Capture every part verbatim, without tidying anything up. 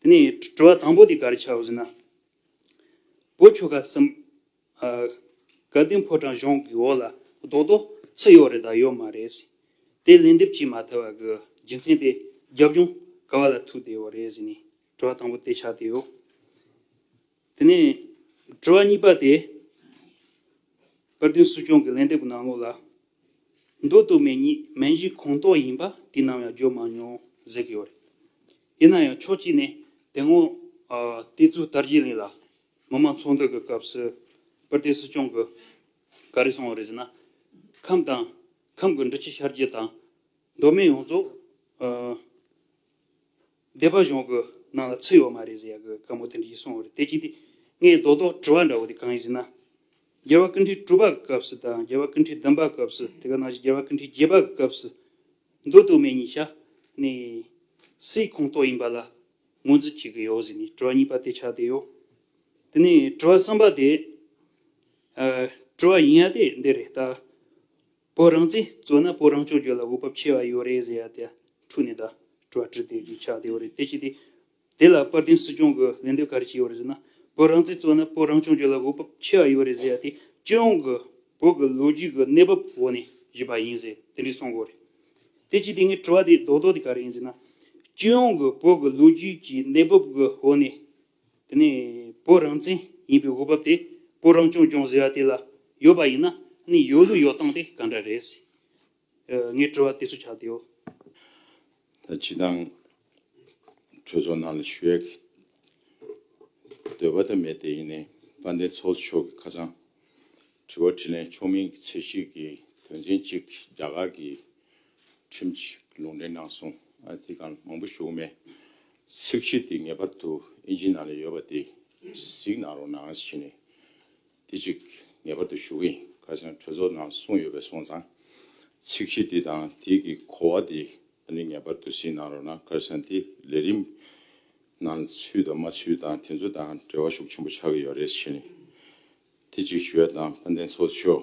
དེ་ནས་དྲི་བ་དང་པོ་དེ་ག་རེ་ཆགས་ཡོད་ཟེར་ན། བོད་ཆོལ་ཁ་གསུམ། ཨ། དགའ་ལྡན་ཕོ་བྲང་གཞུང་གི་འོག་ལ་རྡོག་རྡོག་ཚུད་ཡོད་རེད་དང་ཡོད་མ་རེད། དེ་ལན་འདེབས་བྱེད་མ་ཐུབ་པ་གི་རྒྱུ་མཚན་དེ་རྒྱབ་ལྗོངས་ག་བ་ལ་ཐུག་བསྡད་ཡོད་རེད་ཟེར་ནས་དྲི་བ་དང་པོ་དེ་ཆགས་བསྡད་ཡོད། དེ་ནས་དྲི་བ་གཉིས་པ་དེ། དཔལ་ལྡན་སྲིད་སྐྱོང་གི་ལན་འདེབས་ཀྱི་ནང་ལོགས་ལ། མདོ་སྟོད་སྨད་གཉིས་མན་གཞིའི་ཁོངས་གཏོགས་ཡིན་པ་དུས་ནམ་ཡང་བརྗོད་མ་མྱོང་ཟེར་གྱི་ཡོད་རེད། ཡིན་ན་ཡང་ཕྱོགས་གཅིག་ནས་དེ་སྔོན། ཨ། དེ་ཚོའི་དར་རྒྱས་གླིང་ལ་མི་མང་ཚོགས་འདུ་གི་སྐབས་སུ་དཔལ་ལྡན་སྲིད་སྐྱོང་གིས་ག་རེ་གསུངས་པ་རེད་ཟེར་ན། ཁམས་དང་ཁམས་ཀྱི་འབྲི་ཆུ་ཤར་རྒྱུད་དང་མདོ་སྨད་ཡོངས་རྫོགས། ཨ། སྡེ་པ་གཞུང་གི་ནང་ལ་ཚུད་ཡོད་མ་རེད་ཟེར་ཡ་གི་བཀའ་མོལ་དེ་འདྲ་ཞིག་གསུངས་པ་རེད། དེ་བྱས་ཏེ་ངས་རྡོག་རྡོག་དྲི་བ་འདྲ་བོ་དེ་གང་ཡིན་ཟེར་ན། རྒྱལ་བ་སྐུ་ཕྲེང་དྲུག་པ་གི་སྐབས་སུ་དང་རྒྱལ་བ་སྐུ་ཕྲེང་བདུན་པ་གི་སྐབས་སུ། དེ་ག་ནང་བཞིན་རྒྱལ་བ་སྐུ་ཕྲེང་བརྒྱད་པ་གི་སྐབས་སུ་མདོ་སྟོད་སྨད་གཉིས་ཆ་ནས་སའི་ཁོངས་གཏོགས་ཡིན་པ་ལ་ངོས་འཛིན་བྱེད་ཀྱི་ཡོད་ཟེར་ནས་དྲི་བ་གཉིས་པ་དེ་ཆགས་བསྡད་ཡོད། དེ་ནས་དྲི་བ་གསུམ་པ་དེ། ཨ། དྲི་བ་ཡིན་ཡ་དེ་འདི་རེད་ད། བོད་རང་བཙན་རྩོད་ན་བོད་རང་སྐྱོང་རྒྱུ་ལ་འོས་བབ་ཆེ་བ་ཡོད་རེད་ཟེར་ཡ་དེ་འཕྲོས་ནས་ད་དྲི་བ་དྲི་བསྡད་རྒྱུ་ཆགས་བསྡད་ཡོད་རེད། དེ་བྱས་ཏེ་དེ་ལ་དཔལ་ལྡན་སྲིད་སྐྱོང་གིས་ལན་འདེབས་ག་རེ་བྱས་ཡོད་རེད་ཟེར་ན། བོད་རང་བཙན་རྩོད་ན་བོད་རང་སྐྱོང་རྒྱུ་ལ་འོས་བབ་ཆེ་བ་ཡོད་རེད་ཟེར་ཡ་དེ་སྤྱི་ཡོངས་ཀྱི་བོད་ཀྱི་ལོ་རྒྱུས་ཀྱི་གནས་བབ་འོག་ནས་བཞེས་པ་ཡིན་ཟེར་དེ་འདྲས་གསུང་གི་ཡོད་རེད། དེ་བྱས་ཏེ་ངའི་དྲི་བ་དེ་རྡོག་རྡོག་དེ་ག་རེ་ཡིན་ཟེར་ན། སྤྱི་ཡོངས་ཀྱི་བོད་ཀྱི་ལོ་རྒྱུས་ཀྱི་གནས་བབ་ཀྱི་འོག་ནས། དེ་ནས་བོད་རང་བཙན་ཡིན་པའི་འོས་བབ་དེ་བོད་རང་སྐྱོང་ལྗོངས་ཟེར་བ་དེ་ལ་ཡོད་པ་ཡིན་ན། ཨ་ནི་ཡོད་ལུགས་ཡོད་སྟངས་དེ་ག་འདྲ་རེད། ཨ། ངའི་དྲི་བ་དེ་ཚོ་ཆགས་བསྡད་ཡོད། ད་སྤྱིར་བཏང་གྲོས་ཚོགས་ནང་ལ་ཞུ་ཡག་གི་འདོད་པ་ད་མེད། དེ་ཡིན་ནའི་དཔལ་ལྡན་ཚོགས་གཙོ་མཆོག་གིས་ཁ་སང་དྲི་བ་དྲིས་ལན་ཆོག་མིན་གྱི་ཚད་གཞི་གི་དོན་ཚན་གཅིག་རྒྱ་གར་གྱི་ཁྲིམས་ཀྱི་ལུང་འདྲེན་གནང་སོང་། ཨ། དེ་གང་མང་པོ་ཞུ་གི་མེད། ཚིག་གཞི་དེ་ངེས་པར་དུ་ཨིན་ཇི་ནང་ལ་ཡོད་པ་དེ་གཟིགས་གནང་རོགས་གནང་ཞེས་ནས། དེ་གཅིག་ངེས་པར་དུ་ཞུ་གི་ཡིན། ཁ་སང་གྲོས་ཚོགས་ནང་གསུངས་ཡོད་པའི་སོང་ཙང་། ཚིག་གཞི་དེ་དང་དེ་གི་གོ་བ་དེ་ཨ་ནི་ངེས་པར་དུ་གཟིགས་གནང་རོགས་གནང་། ཁ་སང་དེ་ལས་རིམ་ནང་ཚུད་དང་མ་ཚུད་དང་དེ་ཚོ་དང་འབྲེལ་བ་ཤུགས་ཆེན་པོ་ཆགས་ཀྱི་ཡོད་རེད་ཞེས་ནས། དེ་གཅིག་ཞུ་ཡ་དང་། དཔལ་ལྡན་ཚོགས་གཙོ།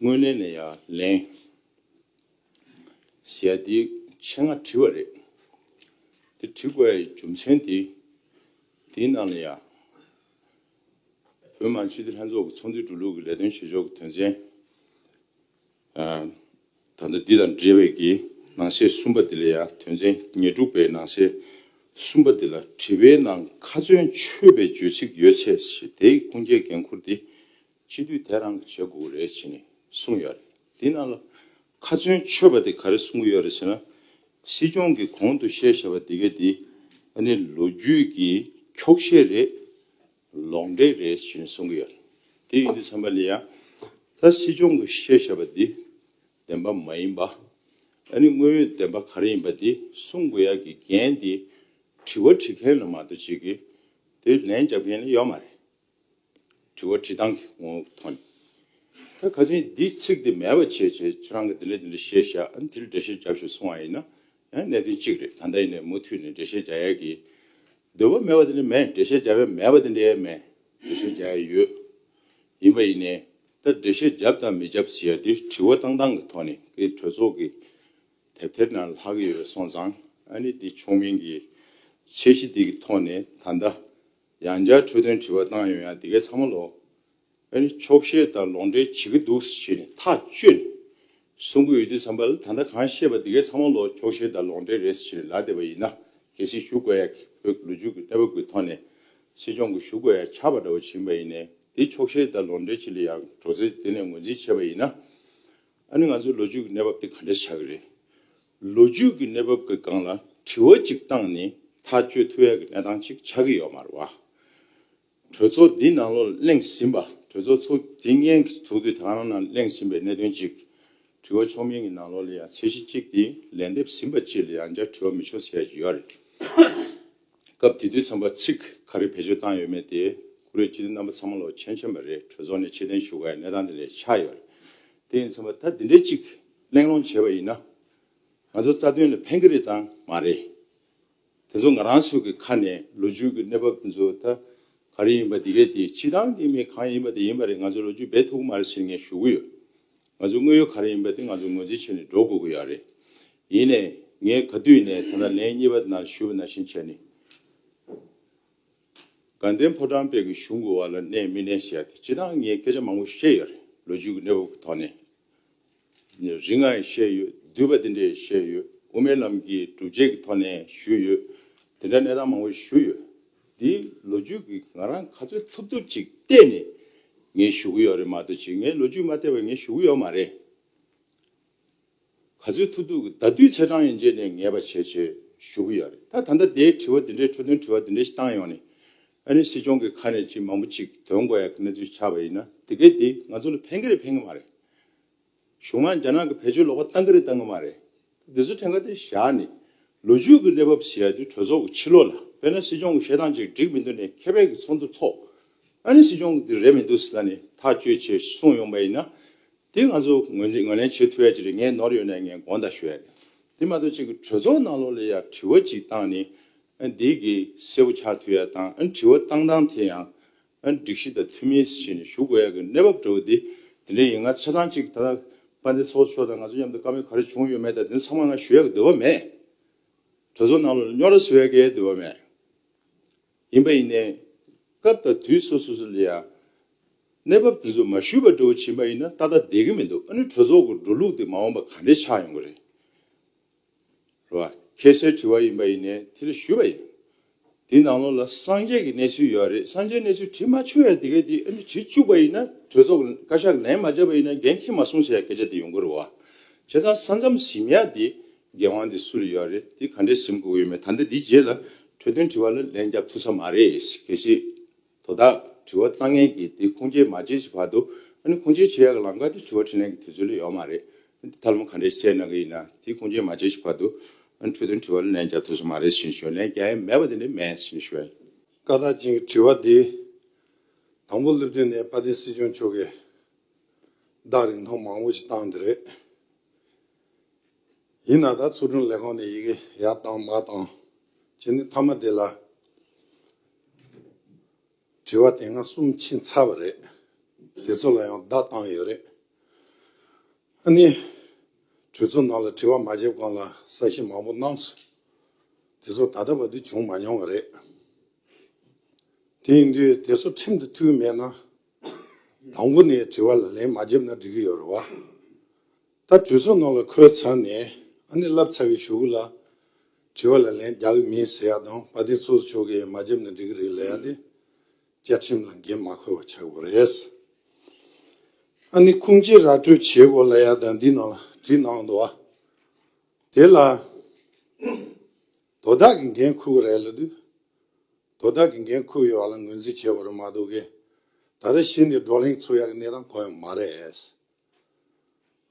དངོས་གནས་ནས་ཡ་ལན་ཟེར་ཡ་དེ་ཆེད་མངགས་བྲིས་པ་རེད། དེ་བྲིས་དགོས་ཡ་རྒྱུ་མཚན་དེ། དེའི་ནང་ལ་ཡ་བོད་མི་མང་སྤྱི་འཐུས་ལྷན་ཚོགས་ཀྱི་ཚོགས་འདུའི་འགྲོ་ལུགས་ཀྱི་ལས་དོན་བྱེད་ཕྱོགས་ཀྱི་དོན་ཚན། ཨ། ད་ལྟ་འདི་དང་འབྲེལ་བའི་གི་ནང་གསེས་གསུམ་པ་འདི་ལ་ཡང་དོན་ཚན་ཉེར་དྲུག་པའི་ནང་གསེས་གསུམ་པ་འདི་ལ། དྲི་བའི་ནང་ཁ་ཚོན་ཆོད་པའི་བརྗོད་ཚིག་ཡོད་ཚེ། དེའི་ཁུངས་སྐྱེལ་འགན་འཁུར་དེ་སྤྱི་འཐུས་དེ་རང་གིས་བྱེད་དགོས་རེད་ཟེར་ནས་གསུངས་ཡོད་རེད། དེ་ནང་ལ་ཁ་ཚོན་ཆོད་པ་དེ་ག་རེ་གསུངས་ཡོད་རེད་ཟེར་ན། སྲིད་སྐྱོང་གིས་གོང་དུ་བཤད་བཞག་པ་འདི་ག་དེ་ཨ་ནི་ལོ་རྒྱུས་ཀྱི་འཁྱོག་བཤད་རེད། ལོག་འགྲེལ་རེད་ཞེས་གསུང་གི་ཡོད། དེ་ཡིན་དུས་ཙམ་པ་ལ་ཡང་། ད་སྲིད་སྐྱོང་གིས་བཤད་བཞག་པ་འདི་བདེན་པ་མ་ཡིན་པ། ཨ་ནི་དངོས་ཡོད་བདེན་པ་ག་རེ་ཡིན་པ་འདི་གསུང་དགོས་ཡག་གི་འགན་དེ་དྲི་བ་དྲི་མཁན་ལ་མ་གཏོགས་ཅིག་གིས་དེ་ལན་རྒྱབ་མཁན་ལ་ཡོད་མ་རེད། དྲི་བ་དྲི་སྟངས་ཀྱི་ངོ་བོ་ཐོག་ནས། ད་ཁ་སང་འདི་ཚིག་འདི་མེད་པ་བྱས་བྱས་ཁྱེད་རང་གིས་འདི་འདྲ་འདི་འདྲ་བཤད་བཞག་ཨ་ནི་དེ་ལ་འགྲེལ་བཤད་རྒྱབ་ཤོག་གསུང་བ་ཡིན་ན། ཡང་གནད་དོན་གཅིག་རེད། ད་ལྟ་ཡིན་ནའི་མུ་མཐུད་ནས་འགྲེལ་བཤད་རྒྱག་ཡག་གི་འདོད་པ་མེད་པ་དེ་འདྲ་མེད། འགྲེལ་བཤད་རྒྱག་ཡག་མེད་པ་དེ་འདྲ་ཡང་མེད། འགྲེལ་བཤད་རྒྱག་ཡག་ཡོད། ཡིན་པ་ཡིན་ནའི་ད་འགྲེལ་བཤད་རྒྱབ་དང་མི་རྒྱབ་ཟེར་ཡག་དེ་དྲི་བ་བཏང་སྟངས་ཀྱི་ཐོག་ནས་ཀྱི་གྲོས་ཚོགས་ཀྱི་དེབ་ཐེར་ནང་ལྷག་གི་ཡོད་པ་སོང་ཙང་། ཨ་ནི་འདི་ཆོག་མིན་གྱི་ཚད་གཞི་འདི་གི་ཐོག་ནས་ད་ལྟ་ཡང་བསྐྱར་འཕྲོས་དོན་དྲི་བ་བཏང་ཡོང་ཡག་འདི་གའི་ཚང་མ་ལོ། ཨ་ནི་འཁྱོག་བཤད་དང་ལོག་འགྲེལ་བྱེད་ཀྱི་འདུག་ཟེར་ནས་ཐག་གཅོད་ནས་གསུང་གི་ཡོད་དུས་ཙམ་པ་ལ། ད་ལྟ་གང་བཤད་པ་འདི་གའི་ཚང་མ་ལོ་འཁྱོག་བཤད་དང་ལོག་འགྲེལ་རེད་ཟེར་ནས་ལབ་བསྡད་པ་ཡིན་ན། གལ་སྲིད་ཞུ་དགོས་ཡག་གི་བོད་ཀྱི་ལོ་རྒྱུས་ཀྱི་གནས་བབ་ཀྱི་ཐོག་ནས་སྲིད་སྐྱོང་གིས་ཞུ་དགོས་ཡག་ཆགས་པ་འདྲ་བོ་ཕྱིན་པ་ཡིན་ནའི། དེ་འཁྱོག་བཤད་དང་ལོག་འགྲེལ་ཅིག་ལ་ཡང་གྲོགས་ཚེ་དེ་ནས་ངོས་འཛིན་བྱས་པ་ཡིན་ན། ཨ་ནི་ང་ཚོའི་ལོ་རྒྱུས་ཀྱི་གནས་བབ་དེ་ག་འདྲ་ཆགས་ཀྱི་རེད། ལོ་རྒྱུས་ཀྱི་གནས་བབ་ཀྱི་སྒང་ལ་དྲི་བ་གཅིག་བཏང་ནས་ཐག་གཅོད་ཐུབ་ཡག་གི་གནས་སྟངས་གཅིག་ཆགས་ཀྱི་ཡོད་མ་རེད་བ། གྲོས་ཚོགས་འདི་ནང་ལོགས་གླེང་ཟིན་པ། གྲོས་ཚོགས་ཚོགས་དེ་སྔོན་གྱི་ཚོགས་དུས་དེ་ག་རང་ནང་གླེང་ཟིན་པའི་གནད་དོན་གཅིག་དྲི་བ་ཆོག་མིན་གྱི་ནང་ལོགས་ལ་ཡང་ཚད་གཞི་གཅིག་དེ་ལན་འདེབས་ཟིན་པ་གཅིག་ལ་ཡང་བསྐྱར་དྲི་བ་མི་ཆོག་ཟེར་ཡག་ཅིག་ཡོད་རེད། སྐབས་དེ་དུས་ཙམ་པ་ཚིག་ག་རེ་བེད་སྤྱོད་བཏང་ཡོད་མེད་དེ་ཀུ་རེ་སྤྱི་འཐུས་རྣམ་པ་ཚང་མ་ལོ་མཁྱེན་མཁྱེན་པ་རེད། གྲོས་ཚོགས་ནས་ཕྱིར་འཐེན་ཞུ་དགོས་ཡག་གནས་སྟངས་དེ་འདྲ་ཆགས་ཡོད་རེད། དེ་ཡིན་ཙམ་པ་ད་འདི་འདྲའི་གཅིག་གླེང་སློང་བྱས་པ་ཡིན་ན། ང་ཚོ་རྩ་དོན་ལ་ཕན་གྱི་རེད་དང་མ་རེད། དེ་ཚོ་ང་རང་ཚོ་གི་ཁ་ནས་ལོ་རྒྱུས་ཀྱི་གནས་བབ་དེ་ཚོ་ད་ག་རེ་ཡིན་པ་འདི་གས་དེ་སྤྱི་བཏང་གི་མི་གང་ཡིན་པ་དེ་ཡིན་པ་རེད། ང་ཚོ་ལོ་རྒྱུས་འབད་ཐུབ་ཀྱི་མ་རེད་ཟེར་ངས་ཞུ་གི་ཡོད། ང་ཚོ་དངོས་ཡོད་ག་རེ་ཡིན་པ་དེ་ང་ཚོ་ངོས་འཛིན་བྱས་ནས་འགྲོ་དགོས་ཀྱི་ཡོད་རེད། ཡིན་ནའི་ ངས་ག་དུས་ནས་ད་ལྟ་ལན་གཉིས་པ་ནང་ཞུས་པ་ནང་བཞིན་བྱས་ནས། དགའ་ལྡན་ཕོ་བྲང་དཔོན་གྱི་གཞུང་གི་འོག་ལ་གནས་མི་གནས་ཟེར་ཡ་དེ་སྤྱིར་བཏང་ངས་སྐད་ཆ་མང་པོ་བཤད་ཡོད་རེད། ལོ་རྒྱུས་ཀྱི་གནས་བབ་ཀྱི་ཐོག་ནས། རིང་ང་ཡང་བཤད་ཡོད། བསྡུས་པ་དེ་འདྲས་བཤད་ཡོད། དབུ་མའི་ལམ་གྱི་སྒྲུབ་བྱེད་ཀྱི་ཐོག་ནས་ཞུས་ཡོད། དེ་འདྲ་གནས་སྟངས་མང་པོ་ཞུས་ཡོད། འདི་ལོ་རྒྱུས་ཀྱི་ང་རང་ག་ཚོད་ཐུབ་ཐུབ་ཅིག་བལྟས་ནས་ངས་ཞུ་གི་ཡོད་རེད་མ་གཏོགས་ཅིག་ངས་ལོ་རྒྱུས་མ་བལྟས་པ་ངས་ཞུ་གི་ཡོད་མ་རེད། ག་ཚོད་ཐུབ་ཐུབ་ཀྱི་ད་དུས་ཚེས་གྲངས་ཡན་ཆད་ནས་ངེས་པ་བྱས་བྱས་ཞུ་གི་ཡོད་རེད། ད་ད་ལྟ་དེའི་དྲི་བ་འདི་འདྲའི་འཕྲོས་དོན་དྲི་བ་འདི་འདྲ་ཞིག་བཏང་ཡོང་ནས་ཨ་ནི་སྲིད་སྐྱོང་གི་ཁ་ནས་ཅིག་མང་པོ་ཅིག་འདོན་དགོས་ཡ་གི་གནས་ཚུལ་ཆགས་པ་ཡིན་ན་དེ་གས་དེ་ང་ཚོ་ལ་ཕན་གི་རེད་ཕན་གི་མ་རེད། གཞུང་མང་རྒྱ་ནག་གི་བེད་སྤྱོད་ལོག་པ་བཏང་གི་རེད་བཏང་གི་མ་རེད། འདི་ཚོ་ཕྲན་ག་དེ་བཞག་ནས་ལོ་རྒྱུས་ཀྱི་གནས་བབ་ཟེར་ཡ་དེ་གྲོས་ཚོགས་ཀྱི་ཕྱི་ལོགས་ལ་དཔེར་ན་སྲིད་སྐྱོང་གི་བཤད་སྟངས་ཅིག་འགྲིག་མི་འདུག་ནས་མཁས་པའི་གི་ཚོགས་འདུ་ཚོགས། ཨ་ནི་སྲིད་སྐྱོང་གི་འདི་རེད་མི་འདུག་ཟེར་ནས་ཐག་གཅོད་བྱས་གསུངས་ཡོང་པ་ཡིན་ན། དེ་ང་ཚོ་ངོས་ལེན་ངོས་ལེན་བྱེད་ཐུབ་ཡ་ཅིག་རེད། ངས་ནོར་ཡོད་ན་ངས་དགོངས་དག་ཞུ་ཡ་རེད། དེ་མ་གཏོགས་ཅིག་གི་གྲོས་ཚོགས་ནང་ལོགས་ལ་ཡ་དྲི་བ་ཅིག་བཏང་ནས་ཨ་འདི་གི་གསལ་པོ་ཆགས་ཐུབ་ཡ་དང་ཨ་དྲི་བ་བཏང་སྟངས་དེ་ཡང་ཨ་སྒྲིག་གཞི་དང་མཐུན་མིན་ཞེས་ནས་ཞུ་དགོས་ཡ་གི་གནས་བབ་འདྲ་བོ་དེ་དེ་འདྲ་ཡིན། ང་ཆ་ཚང་ཅིག་ད་ལྟ་དཔལ་ལྡན་ཚོགས་གཙོ་མཆོག་དང་ང་ཚོ་མཉམ་དུ་བཀའ་མོལ་ག་རེ་བྱུང་ཡོད་མེད་དང་དེ་ཚང་མ་ང་ཞུ་ཡ་གི་འདོད་པ་མེད། གྲོས་ཚོགས་ནང་ལོགས་ལ་རྙོག་དྲ་བཟོ་ཡ་གི་འདོད་པ་མེད། ཡིན་པ་ཡིན་ནའི་སྐབས་དང་དུས་སོ་སོ་སོ་ལ་ཡ་གནས་བབ་དེ་ཚོ་མ་ཞུས་པ་འདྲ་བོ་ཕྱིན་པ་ཡིན་ན་ཏག་ཏག་བསྡད་ཀྱི་མི་འདུག་ཨ་ནི་གྲོས་ཚོགས་ཀྱི་འགྲོ་ལུགས་དེ་མ་འོངས་པ་ག་འདྲས་ཆགས་ཡོང་གི་རེད། རེད་བ། ཁ་སང་དྲི་བ་ཡིན་པ་ཡིན་ནའི་དེ་ལ་ཞུས་པ་ཡིན། དེའི་ནང་ལོགས་ལ་སངས་རྒྱས་ཀྱི་གནས་ཚུལ་ཡོད་རེད། སངས་རྒྱས་གནས་ཚུལ་དྲི་མ་ཆོད་ཡ་དེ་གས་དེ་ཨ་ནི་དྲི་བཅུག་པ་ཡིན་ན་གྲོས་ཚོགས་ཀྱི་བཀའ་ཤག་ལན་མ་བརྒྱབ་པ་ཡིན་ན་འགན་འཁྱེར་མ་སོང་ཟེར་ཡ་སྐད་ཆ་དེ་ཡོང་གི་རེད་བ། བྱས་ཙང་ས་མཚམས་ཟིན་ཡ་དེ་འགན་དབང་དེ་སུ་ལ་ཡོད་རེད། དེ་ག་འདྲས་ཟིན་དགོས་ཀྱི་ཡོད་མེད། ད་ལྟ་འདི་རྗེས་ལ་འཕྲོས་དོན་དྲི་བ་ལ་ལན་རྒྱབ་ཐུབ་ས་མ་རེད། གལ་སྲིད་དོ་བདག་དྲི་བ་བཏང་མཁན་གྱིས་དེ་ཁུངས་སྐྱེལ་མ་བྱས་ཀྱི་བར་དུ་ཨ་ནི་ཁུངས་སྐྱེལ་བྱེད་ཡག་གི་ལམ་ཁ་དེ་དྲི་བ་དྲིས་ལན་གྱི་དུས་ཚོད་ལ་ཡོད་མ་རེད། ཐབས་ལམ་ག་འདྲས་བཙལ་གནང་གི་ཡིན་ན་དེ་ཁུངས་སྐྱེལ་མ་བྱས་ཀྱི་བར་དུ་ཨ་ནི་འཕྲོས་དོན་དྲི་བ་ལ་ལན་རྒྱག་ཐུབ་ས་མ་རེད་ཟེར་ཞུ། ལན་རྒྱག་ཡ་མེད་པ་དེ་འདྲ་མེད་ཟེར་ཞུ་ཡ་ཡིན། བཀའ་རྟགས་ཅན་གྱི་དྲི་བ་འདི་དང་པོ་སླེབས་དུས་ནས་དཔལ་ལྡན་སྲིད་སྐྱོང་མཆོག་གིས་བརྡ་རིང་ཐུང་མང་པོ་ཞིག་བཏང་འདི་རེད། ཡིན་ན་ད་ཚོགས་དྲུང་ལས་ཁུངས་ནས་ཡི་གེ་ཡར་བཏང་མར་བཏང་བྱས་ནས་མཐའ་མ་དེ་ལ་དྲི་བ་དེ་སྔ་གསུམ་ཕྱིན་ཚར་བ་རེད། དེ་ཚོ་ལ་ཡང་བརྡ་བཏང་ཡོད་རེད། ཨ་ནི་གྲོས་ཚོགས་ནང་ལ་དྲི་བ་མ་བརྒྱབ་གོང་ལ་གསལ་བཤད་མང་པོ་གནང་སོང་། དེ་ཚོ་ད་ལྟ་བར་དུ་བྱུང་མ་མྱོང་བ་རེད། དེ་ཡིན་དུས་དེ་ཚོ་ཁྲིམས་དང་མཐུན་མེད་ན། དང་པོ་ནས་དྲི་བ་ལ་ལན་མ་བརྒྱབ་ན་འགྲིག་གི་ཡོད་རེད་བ། ད་གྲོས་ཚོགས་ནང་ལ་འཁོད་ཚར་ནས་ཨ་ནི་བསླབས་ཚར་བའི་གཞུག་གུ་ལ་དྲི་བ་ལ་ལན་རྒྱག་གི་མིན་ཟེར་ཡ་དང་དཔལ་ལྡན་ཚོགས་གཙོ་མཆོག་གིས་མ་བརྒྱབ་ན་འགྲིག་གི་རེད་ལབ་ཡ་དེ་བཅའ་ཁྲིམས་ལ་འགན་མ་འཁུར་བ་ཆགས་དགོས་རེད། ཨ་ནི་ཁུངས་སྐྱེལ་ར་སྤྲོད་བྱེད་དགོས་ལབ་ཡ་དང་འདི་ནང་ལ་བྲིས་གནང་འདུག་བ། དེ་ལ་དོ་བདག་གིས་འགན་འཁུར་གི་རེད་ལབ་དུས། དོ་བདག་གིས་འགན་འཁུར་ཡོད་པ་ལ་ངོས་འཛིན་བྱེད་དགོས་རེད་མ་གཏོགས་གི། ད་ལྟ་གཞི་ནས་བགྲོ་གླེང་ཚུགས་ཡག་གི་གནས་སྟངས་གང་ཡང་མ་རེད།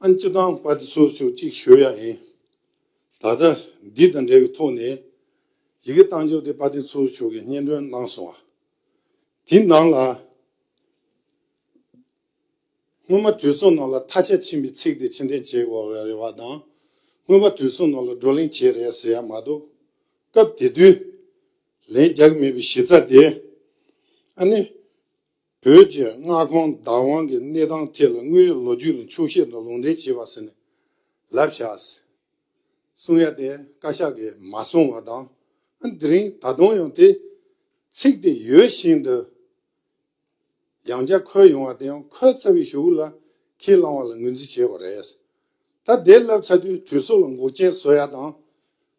ཨ་ནི་སྤྱིར་བཏང་དཔལ་ལྡན་ཚོགས་གཙོ་མཆོག་གཅིག་ཞུ་ཡ་ཡིན། ད་ལྟ་འདི་དང་འབྲེལ་བའི་ཐོག་ནས་ཡི་གེ་བཏང་རྒྱུ་དེ་དཔལ་ལྡན་ཚོགས་གཙོ་མཆོག་གིས་སྙན་སྒྲོན་གནང་སོང་བ། དེའི་ནང་ལ། སྔོན་མ་གྲོས་ཚོགས་ནང་ལ་ཐག་ཆོད་ཕྱིན་པའི་ཚིག་དེ་ཕྱིར་འཐེན་བྱེད་དགོས་པ་རེད་བ་དང་། སྔོན་མ་གྲོས་ཚོགས་ནང་ལ་བགྲོ་གླེང་བྱས་རེད་ཟེར་ཡ་མ་གཏོགས། སྐབས་དེ་དུས་ལན་རྒྱག་མེད་པའི་གཞི་རྩ་དེ། ཨ་ནི་བོད་ཀྱི་མངའ་ཁོངས་བདག་དབང་གི་གནས་སྟངས་ཐད་ལ་དངོས་ཡོད་ལོ་རྒྱུས་ལ་འཁྱོག་བཤད་དང་ལུང་འདྲེན་བྱས་པ་ཟེར་ནས་ལབ་བཞག་ཟེར། གསུང་ཡ་དེ་བཀའ་ཤག་གིས་མ་གསུང་བ་དང་། ཨ་ནི་དེ་རིང་ད་དུང་ཡང་དེ་ཚིག་དེ་ཡོད་བཞིན་དུ། ཡང་བསྐྱར་འཁོད་ཡོང་བ་དེ་ཡང་འཁོད་ཚར་བའི་གཞུག་གུ་ལ་ཁས་བླངས་པ་ལ་ངོས་འཛིན་བྱེད་དགོས་རེད། ད་དེ་ལབ་ཚར་དུས་གྲོས་ཚོགས་ལ་འགོག་རྐྱེན་བཟོ་ཡ་དང་།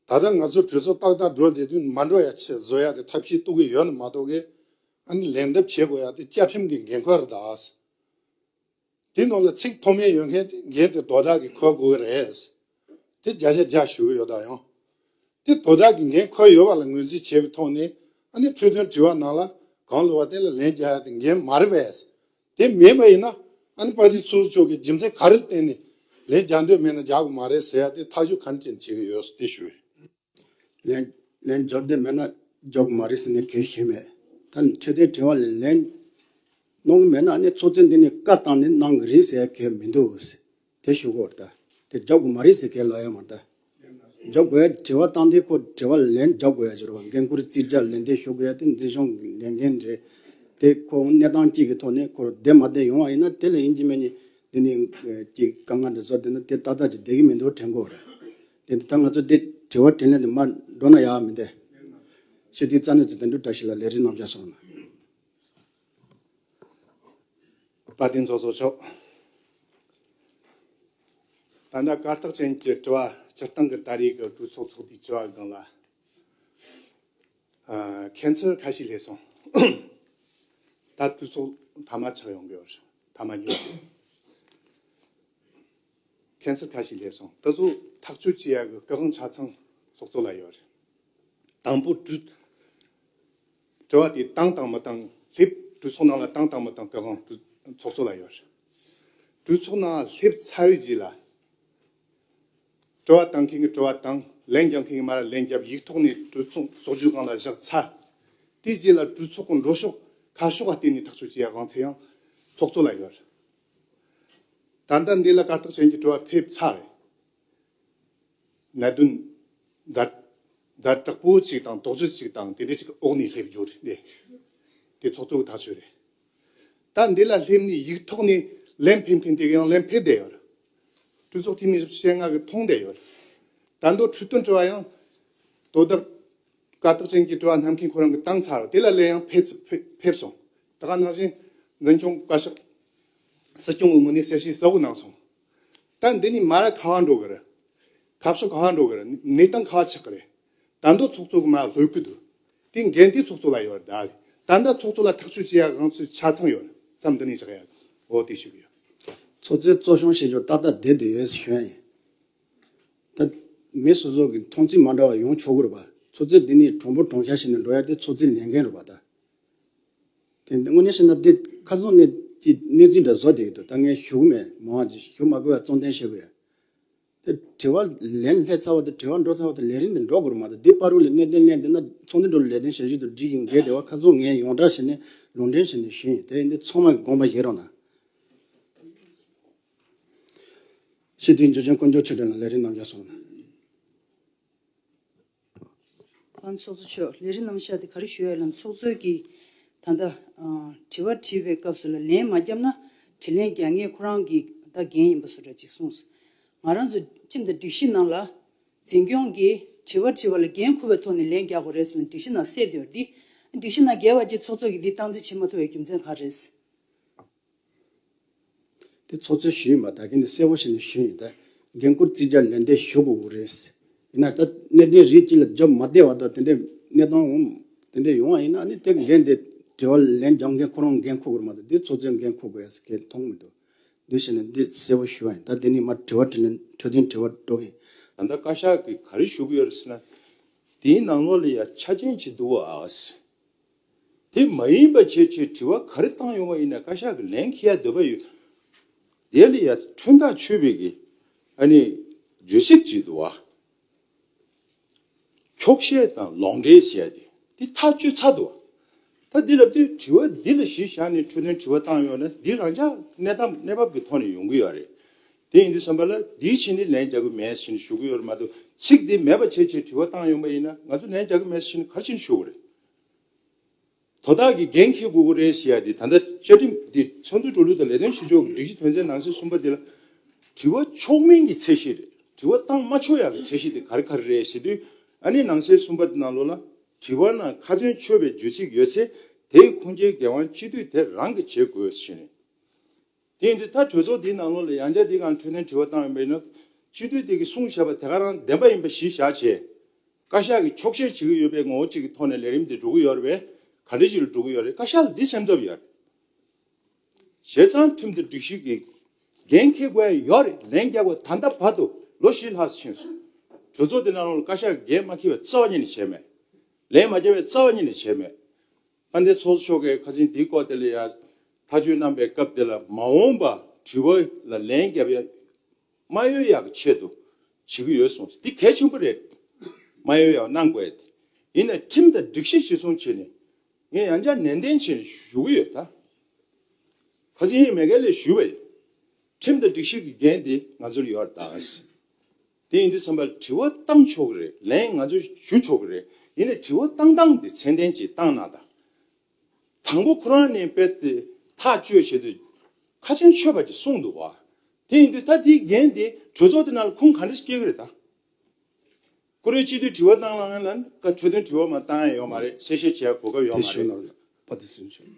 ད་ལྟ་ང་ཚོ་གྲོས་ཚོགས་ཏག་ཏག་འགྲོ་བསྡད་དུས་མ་འགྲོ་ཡ་ཆེད་བཟོ་ཡ་གི་ཐབས་ཤེས་གཏོང་གི་ཡོད་ན་མ་གཏོགས་གི། ཨ་ནི་ལན་འདེབས་བྱེད་དགོས་ཡ་དེ་བཅའ་ཁྲིམས་ཀྱི་འགན་ཁུར་རེད་ད། དེ་ནང་ལ་ཚིག་མཐོ་དམན་ཡོད་མཁན་དེ་འགན་དེ་དོ་བདག་གིས་འཁུར་དགོས་ཀྱི་རེད། དེ་བརྒྱ་ཆ་བརྒྱ་ཞུ་གི་ཡོད་ད་ཡང་། དེ་དོ་བདག་གིས་འགན་འཁུར་ཡོད་པ་ལ་ངོས་འཛིན་བྱས་པའི་ཐོག་ནས་ཨ་ནི་འཕྲོས་དོན་དྲི་བ་ནང་ལ་གང་ལབ་པ་དེ་ལ་ལན་རྒྱག་ཡ་དེ་འགན་མ་རེད་པས། དེ་མེད་པ་ཡིན་ན་ཨ་ནི་དཔལ་ལྡན་ཚོགས་གཙོ་མཆོག་གིས་རྒྱུ་མཚན་ག་རེ་བརྟེན་ནས་ལན་རྒྱག་འདོད་མེད་ན་རྒྱག་དགོས་མ་རེད་ཟེར་ཡ་དེ་ཐག་གཅོད་ག་འདྲ་བྱེད་ཀྱི་ཡོད་དེ་ཞུ་ཡིན། ལན་ལན་རྒྱག་འདོད་མེད་ན་རྒྱག་དགོས་མ་རེད་ཟེར་ནས་གལ་ཞིག་མེད། ད་ནི་འཕྲོས་དོན་དྲི་བ་ལ་ལན་གནང་གི་མེད་ན་ཨ་ནི་ཚོགས་གཙོས་འདི་ནས་བཀའ་བཏང་ནས་གནང་གི་རེད་ཟེར་ཡ་གལ་མི་འདུག་ཟེར། དེ་ཞུ་གོ་ད། དེ་རྒྱག་དགོས་མ་རེད་ཟེར་གལ་ལ་ཡོད་མ་ད། རྒྱག་དགོས་ཡ་དྲི་བ་བཏང་དུས་ཁོ་དྲི་བ་ལན་རྒྱག་དགོས་ཡ་ཅིག་རེད་བ། འགན་ཁུར་རྩིས་རྒྱག་ལན་འདེབས་ཞུ་དགོས་ཡ་དེ་འདི་གཞུང་གི་ལས་འགན་རེད། དེ་ཁོ་གནས་སྟངས་གཅིག་གི་ཐོག་ནས་ཁོ་བསྡད་མ་བསྡད་ཡོང་བ་ཡིན་ན་དེ་ལ་ཡིན་གཅིག་མིན་གཅིག་འདི་ནས་ཅིག་དཀའ་ངལ་འདི་བཟོ་བསྡད་ན་དེ་ཏག་ཏག་ཅིག་བསྡད་ཀྱི་མི་འདུག་དྲན་གོ་རེད། དེ་ད་ང་ཚོ་དེ་ དྲི་བ་དྲིས་ལན་དེ་མར་འགྲོ་ན་ཡག་མི་འདུག་སྤྱི་འཐུས་རྩ་ནས་ཀྱི་དོན་གྲུབ་བཀྲ་ཤིས་ལགས་ལས་རིམ་རྣམས་བཞག་སོང་ན། དཔལ་ལྡན་ཚོགས་གཙོ་མཆོག་ད་ལྟ་གར་སྟེགས་ཅན་གྱི་དྲི་བ། སྤྱིར་བཏང་གི་ད་རེས་ཀྱི་གྲོས་ཚོགས་ཚོགས་དུས་དྲི་བ་སྒང་ལ། ཨ། ཁྱད་མཚར་ཁ་ཤས་སླེབས་སོང་། ད་གྲོས་ཚོགས་མཐའ་མ་ཆགས་ཡོང་གི་ཡོད་རེད། མཐའ་མ་ཉོ་གི། ཁྱད་མཚར་ཁ་ཤས་སླེབས་སོང་། ད་གཟོད་ཐག་གཅོད་བྱེད་ཡག་གི་སྐུ་དབང་ཆ་ཚང་ཚོགས་གཙོ་ལ་ཡོད་རེད། དང་པོ་གྲོས། དྲི་བ་དེ་བཏང་དང་མི་བཏང་། སླེབས། གྲོས་ཚོགས་ནང་ལ་བཏང་དང་མི་བཏང་སྐུ་དབང་གྲོས། ཚོགས་གཙོ་ལ་ཡོད་རེད། གྲོས་ཚོགས་ནང་སླེབས་ཚར་བའི་རྗེས་ལ། དྲི་བ་བཏང་མཁན་གྱིས་དྲི་བ་བཏང་། ལན་རྒྱག་མཁན་གྱིས་མར་ལན་རྒྱབ། ཡིག་ཐོག་ནས་གྲོས་ཚོགས་ཚོགས་གཞོན་སྒང་ལ་བཞག་ཚར། དེའི་རྗེས་ལ་གྲོས་ཚོགས་ཀྱི་འགྲོ་ཕྱོགས་ཁ་ཕྱོགས་ལ་བརྟེན་ནས་ཐག་གཅོད་བྱེད་ཡག་དབང་ཚད་ཡང་ཚོགས་གཙོ་ལ་ཡོད་རེད། ད་ལྟ་འདི་ལ་གར་སྟེགས་ཅན་གྱི་དྲི་བ་ཕེབས་ཚར་རེད། གནད་དོན་ཛ་ཛ་དྲག་པོ་གཅིག་དང་དོགས་གཞི་གཅིག་དང་དེ་འདྲ་གཅིག་འོག་ནས་སླེབས་རྒྱུ་རེད། དེ་ཚོགས་གཙོ་གི་ཐག་གཅོད་རེད། ད་འདི་ལ་སླེབས་ནས་ཡིག་ཐོག་ནས་ལན་ཕེབས་མཁན་དེ་ག་ཡང་ལན་ཕེབས་བསྡད་ཡོད་རེད། གྲོས་ཚོགས་འཐུས་མི་བཞི་བཅུ་ཞེ་ལྔ་གིས་མཐོང་བསྡད་ཡོད་རེད། ད་དུང་གྲོས་དོན་དྲི་བ་ཡང་དོ་བདག་གར་སྟེགས་ཅན་གྱི་དྲི་བ་བསྣམས་མཁན་ཁོ་རང་གིས་བཏང་ཚར་རེད། དེ་ལ་ལན་ཡང་ཕེབས་ཕེབས་ཕེབས་སོང་། ད་ག་ནང་བཞིན་འཛིན་སྐྱོང་བཀའ་ཤག་སྲིད་སྐྱོང་གི་ངོས་ནས་གསལ་བཤད་གསལ་བོ་གནང་སོང་། ད་འདི་ནས་མར་ག་པར་འགྲོ་གི་རེད། ཁ་ཕྱོགས་ག་པར་འགྲོ་གི་རེད། གནས་སྟངས་ག་པར་ཆགས་ཀྱི་རེད། ད་དུང་ཚོགས་གཙོ་གི་མར་ལྷོད་ཀྱི་འདུག་དེ་འགན་དེ་ཚོགས་གཙོ་ལ་ཡོད་རེད། ད་ད་ལྟ་ཚོགས་གཙོ་ལ་ཐག་གཅོད་བྱེད་ཡག་དབང་ཚད་ཆ་ཚང་ཡོད་རེད། མཚམས་འདི་ནས་བཞག་ཡ། འོ་དེ་ཞུ་གི་ཡོད། ཚོགས་གཙོའི་གཙོ་སྐྱོང་བྱེད་ཕྱོགས་ཏག་ཏག་བསྡད་བསྡད་ཡོད་ཞུ་ཡ་ཡིན། ད་མི་སོ་སོ་གི་མཐོང་ཚུལ་མ་འདྲ་བ་ཡོང་ཆོག་གི་རེད་པ། ཚོགས་གཙོས་འདི་ནས་གྲུང་པོ་གྲུང་ཤ་བྱས་ནས་འགྲོ་ཡ་དེ་ཚོགས་གཙོའི་ལས་འགན་རེད་པ་ད། དེ་དངོས་གནས་བཤད་ན་འདི་ཁ་སང་ནས་ཀྱི་གནས་ཚུལ་འདྲ་བཟོ་བསྡད་ཀྱི་འདུག་ད་ངས་ཞུ་གི་མེད། མང་བ་ཞུ་མ་དགོས་པ་གཙོ་འདོན་བྱེད་དགོས་ཡ། དེ་དྲི་བ་ལན་སླེབས་ཚར་བ་དང་དྲི་བ་འགྲོ་ཚར་བ་དང་ལས་རིམ་འདི་འགྲོ་དགོས་རེད་མ་གཏོགས། འདི་བར་དུ་ལ་གནད་དོན་གླེང་བསྡད་ན་ཚོགས་འདུ་འགྲོ་ལ་ལས་དོན་བྱ་གཞི་དང་སྒྲིག་གི་འགལ་བསྡད་པ་ཁ་སང་ངས་ཡོངས་གྲགས་བྱས་ནས་ལུང་འདྲེན་བྱས་ནས་ཞུས་ཡིན། དེ་ཡིན་དུས་ཚང་མ་གི་དགོངས་པ་བཞེས་རོགས་གནང་། སྤྱི་འཐུས་འཇུ་ཆེན་དཀོན་མཆོག་ཆོས་སྒྲོན་ལགས་ལས་རིམ་རྣམས་བཞག་སོང་ན། ཨང་། ཚོགས་གཙོ་མཆོག་ལས་རིམ་རྣམས་བཞག་སྟེ་ག་རེ་ཞུ་ཡ་ཡོད་ལབ་ན། ཚོགས་གཙོས་ཀྱིས་ད་ལྟ་ཨ་དྲི་བ་དྲིས་པའི་སྐབས་སུ་ལ་ལན་མ་བརྒྱབ་ན་དྲིས་ལན་རྒྱག་མཁན་ཁོ་རང་གི་ད་འགན་ཡིན་པ་བཟོ་འདྲ་ཅིག་གསུངས་སོང་། ང་རང་ཚོ་ཁྲིམས་དང་སྒྲིག་གཞི་ནང་ལ་འཛིན་སྐྱོང་གིས་དྲི་བ་དྲིས་པ་ལ་འགན་འཁུར་བའི་ཐོག་ནས་ལན་རྒྱག་དགོས་རེད་ཟེར་ནས་སྒྲིག་གཞི་ནང་གསལ་བསྡད་ཡོད་རེད། འདི་སྒྲིག་གཞི་ནང་འགལ་བ་ཅིག་ཚོགས་གཙོ་གིས་འདི་སྟངས་འཛིན་བྱེད་མ་ཐུབ་པའི་རྒྱུ་མཚན་ག་རེ་རེད། དེ་ཚོགས་གཙོས་ཞུས་ཡིན་པ་ད་གིན་དེ་གསལ་པོ་བྱས་ནས་ཞུས་ཡིན། ད་འགན་འཁུར་རྩིས་རྒྱག་ལན་འདེབས་ཞུ་དགོས་རེད། ཡིན་ན་ད་གནད་དོན་རིགས་གཅིག་ལ་རྒྱབ་མ་བསྡད་པ་དང་དེ་འདྲའི་གནས་སྟངས་འོང་དེ་འདྲ་ཡོང་བ་ཡིན་ན་ཨ་ནི་དེ་འགན་དེ་དྲི་བ་ལན་རྒྱག་མཁན་ཁོ་རང་འགན་འཁུར་དགོས་རེད་མ་གཏོགས་དེ་ཚོགས་གཙོས་འགན་འཁུར་དགོས་ཡ་ཟེར་མཁན་མཐོང་མི་འདུག་འདི་བྱས་ནས་འདི་གསལ་པོ་ཞུ་བ་ཡིན། ད་དེ་ནས་མར་དྲི་བ་དྲིས་ལན་འཕྲོས་དོན་དྲི་བ་འགྲོ་གི་ཡིན། ད་ལྟ་བཀའ་ཤག་གིས་ག་རེ་ཞུ་གི་ཡོད་རེད་ཟེར་ན། དེའི་ནང་ལོགས་ལ་ཡ་ཆ་རྐྱེན་ཅིག་འདུག་བ། དེ་མ་ཡིན་པ་བྱས་བྱས་དྲི་བ་ག་རེ་བཏང་ཡོང་བ་ཡིན་ན་བཀའ་ཤག་གི་ལན་འཁྱེར་ཡ་འདོད་པ་ཡོད། དེ་ལ་ཡ་ཁྲིམས་ཐག་ཆོད་པའི་གི་ཨ་ནི་བརྗོད་ཚིག་ཅིག་འདུག་བ། འཁྱོག་བཤད་དང་ལོག་འགྲེལ་ཟེར་ཡ་དེ་དེ་ཐག་གཅོད་ཚར་འདུག་བ། ད་འདི་ལ་དེ་དྲི་བ་འདི་ལ་གཞི་བཞག་ནས་འཕྲོས་དོན་དྲི་བ་བཏང་ཡོང་ན་འདི་རང་ཅག་གནས་སྟངས་གནས་བབ་ཀྱི་ཐོག་ནས་ཡོང་གི་ཡོད་རེད། དེ་ཡིན་དུས་ཙམ་པ་ལ་འདིའི་ཆེད་ནས་ལན་རྒྱག་གི་མེད་ཟེར་ནས་ཞུ་གི་ཡོད་རེད་མ་གཏོགས་ཚིག་འདི་མེད་པ་བྱས་བྱས་དྲི་བ་བཏང་ཡོང་པ་ཡིན་ན་ང་ཚོ་ལན་རྒྱག་གི་མེད་ཟེར་ནས་ག་རེ་བྱས་ནས་ཞུ་དགོས་རེད། དོ་བདག་གིས་འགན་འཁྱེར་དགོས་ཀྱི་རེད་ཟེར་ཡ་དེ་ད་ལྟ་བཅའ་ཁྲིམས་འདི་ཚོགས་འདུ་འགྲོ་ལུགས་དང་ལས་དོན་བྱེད་ཕྱོགས་ཀྱི་སྒྲིག་གཞི་དོན་ཚན་ནང་གསེས་གསུམ་པ་དེ་ལ་དྲི་བ་ཆོག་མིན་གྱི་ཚད་གཞི་རེད། དྲི་བ་བཏང་མ་ཆོག་ཡག་གི་ཚད་གཞི་དེ་ག་རེ་ག་རེ་རེད་ཟེར་དུས་ཨ་ནི་ནང་གསེས་གསུམ་པ་དེ་ནང་ལོགས་ལ་དྲི་བ་ནང་ཁ་ཚོན་ཆོད་པའི་བརྗོད་ཚིག་ཡོད་ཚེ་དེའི་ཁུངས་སྐྱེལ་འགན་དབང་སྤྱི་འཐུས་དེ་རང་གིས་བྱེད་དགོས་ཞེས་ནས། དེ་ཡིན་དུས་ད་གྲོས་ཚོགས་འདིའི་ནང་ལོགས་ལ་ཡང་བསྐྱར་འདི་སྒང་འཕྲོས་དོན་དྲི་བ་བཏང་ཡོད་པ་ཡིན་ན་སྤྱི་འཐུས་དེ་གིས་གསུངས་བཞག་པ་དེ་ག་རང་བདེན་པ་ཡིན་པ་གཞི་བཞག་བྱས། བཀའ་ཤག་གིས་འཁྱོག་བཤད་བྱེད་ཀྱི་ཡོད་པའི་ངོ་བོ་གཅིག་གི་ཐོག་ནས་ལས་རིམ་འདི་འགྲོ་གི་ཡོད་རེད་པས། ག་འདྲ་ཞིག་ལ་འགྲོ་གི་ཡོད་རེད། བཀའ་ཤག་ལ་འདི་སེམས་འཚབ་ཡོད་རེད། བྱས་ཙང་ཁྲིམས་དང་སྒྲིག་གཞི་གི་འགན་འཁྱེར་དགོས་ཡ་ཡོད་རེད། ལན་རྒྱག་དགོས། ད་ལྟ་བར་དུ་ལོ་བཞི་ལྷག་ཕྱིན་སོང་། གྲོས་ཚོགས་འདི་ནང་ལོགས་ལ་བཀའ་ཤག་གིས་འགན་མ་འཁྱེར་བའི་རྩ་བ་ཉིད་ནས་བྱས་མེད། ལན་མ་བརྒྱབ་པའི་རྩ་བ་ཉིད་ནས་བྱས་མེད། ཨ་འདི་ཚོགས་གཙོ་མཆོག་གིས་ཁ་སང་འདིའི་སྐོར་དེ་ལ་ཡ་ཐག་གཅོད་གནང་པའི་སྐབས་དེ་ལ་མ་འོངས་པ་དྲི་བ་ལ་ལན་རྒྱབ་ཡ་མ་ཡོང་ཡག་གི་ཆེད་དུ་བྱེད་ཀྱི་ཡོད་གསུངས། འདི་གལ་ཆེན་པོ་རེད། མ་ཡོང་ཡག་གནང་དགོས་ཡ་དེ། ཡིན་ནའི་ཁྲིམས་དང་སྒྲིག་གཞི་གཞིར་བཟུང་བྱས་ནས་ངས་ཡང་བསྐྱར་ནན་ཏན་བྱས་ནས་ཞུ་གི་ཡོད་ད། ཁ་སང་ངས་མེ་ཀལ་ལ་ཞུས་པ་ཡིན། ཁྲིམས་དང་སྒྲིག་གཞི་གི་འགན་དེ་ང་ཚོར་ཡོད་རེད་ད། དེ་ཡིན་དུས་ཙམ་པ་ལ་དྲི་བ་བཏང་ཆོག་གི་རེད། ལན་ང་ཚོས་ཞུ་ཆོག་གི་རེད། ཡིན་ནའི་དྲི་བ་བཏང་སྟངས་དེ་ཚད་ལྡན་ཅིག་བཏང་གནང་དང་། དང་པོ་ཁོ་རང་ནས་དཔེ་དེ་ཐག་གཅོད་བྱེད་དུས་ཁ་ཚོན་ཆོད་པ་ཅིག་གསུངས་འདུག་བ། དེ་ཡིན་དུས་ད་དེའི་འགན་དེ་གྲོས་ཚོགས་དེ་ནང་ལ་ཁུངས་ག་འདྲ་ཞིག་སྐྱེལ་གི་རེད་ད། བཀུར་འོས་སྤྱི་འཐུས་དྲི་བ་བཏང་ལ་ང་ལ་ཀ་འཕྲོད་བསྟེན་དྲི་བ་མ་བཏང་ཡ་ཡོད་མ་རེད། གསལ་བཤད་བྱེད་ཡ་གོ་སྐབས་ཡོད་དེ་མ་ཞུ་རེད། ན་པ་དེ་སུན་ཆོད།